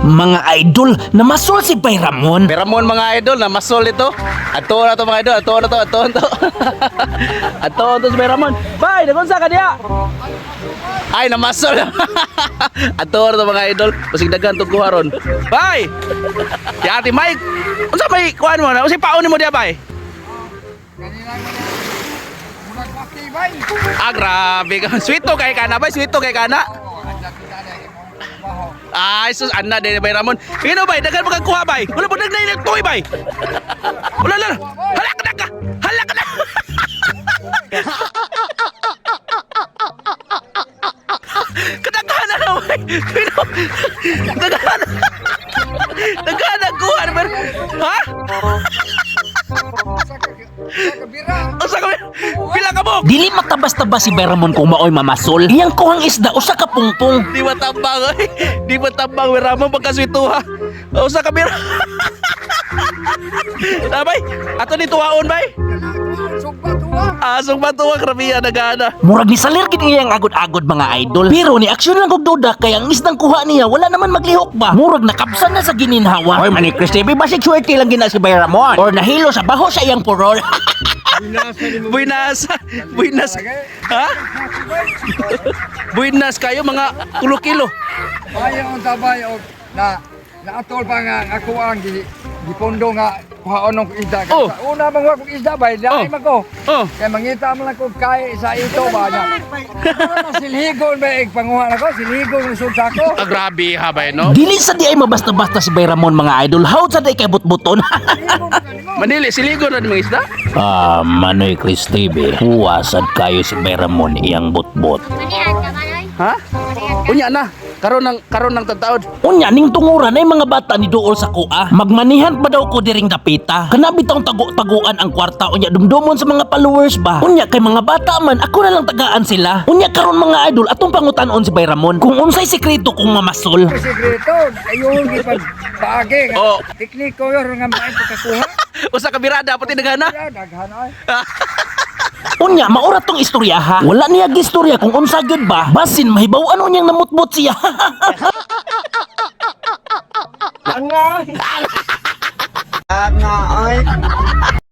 Mga idol, namasol si Bay Ramon. Bay Ramon, mga idol, na masol ito. Ato na to, mga idol, ato na to, ato na to. Ato na to si Bay Ramon. Bay, nagunsa ka diya? Ay, namasol. Ato na to, mga idol. Basig daghan tong kuha ron. Bay! Si Ate Mike, unsa may kuan mo na? Unsa paon nimo diya, bay? Ah, grabe ka. Sweet to kay kana, bay. Sweet to kay kana. Ay, sus, ana din bay Ramon. Ino bay, daghan mo kang kuha, bay. Wala mo daghan na tuoy, bay. Wala na. Halak na ka. Halak na. Kadaghan na na, bay. Ino. Daghan. Daghan na kuha na, bay. Ha? Usa ka pila ka mo? Dili matabas-tabas si Bay Ramon kung maoy mamasol. Iyang kuhang isda usa ka pungpong. Di matambang oy. Di matambang bay Ramon pagkaswituha. Usa ka bira. Na bay, ato ni tuwaon, bay. Asong batuwa, grabe yan, nagana. Murag ni salir gid iyang agod-agod, mga idol. Pero ni aksyon lang og duda kay ang isdang kuha niya wala naman maglihok ba. Murag nakabsan na sa gininhawa. Oy, Manny Chris TV, basig swerte lang gina si Bay Ramon. Or nahilo sa baho sa iyang purol. Buinas, buinas. Ha? Buinas kayo mga 3 kilo. Bayo ang tabay og na naatol pa nga ang ako ang gipondo nga kuhaon og isda. Oh. Sa una bang wa kog isda bay, dai Oh. man ko. Oh. Kay mangita man lang kog kay sa ito ba na. Ano silhigon ba panguha nako, silhigon ang sud sako. Ah, grabe ha bay, no? Dili sa di ay mabasta-basta si Bay Ramon, mga idol. How sa di kay butbuton? Silhigon ka nimo. Manili, siligo na mga isda. Ah, Manoy Chris TV. Huwasad kayo si Bay Ramon iyang butbot. Manihan ka, Manoy? Ha? Unya na. Karon ng tagtaod. Unya ning tunguran ay mga bata ni duol sa kuha. Magmanihan pa daw ko diring dapita. Kana bitawng tago-taguan ang kwarta unya dumdumon sa mga followers ba. Unya kay mga bata man ako na lang tagaan sila. Unya karon, mga idol, atong pangutanon si Bay Ramon kung unsay sekreto kung mamasol. Sikreto, ayun gipag paagi nga. Oh. Tekniko yun nga maay pagkakuha. Usa ka birada pati nagana. Ya daghan ay. Unya maura tong istorya ha. Wala niya gistorya kung unsa gyud ba. Basin mahibaw-an unyang namutbot siya. Nga ay.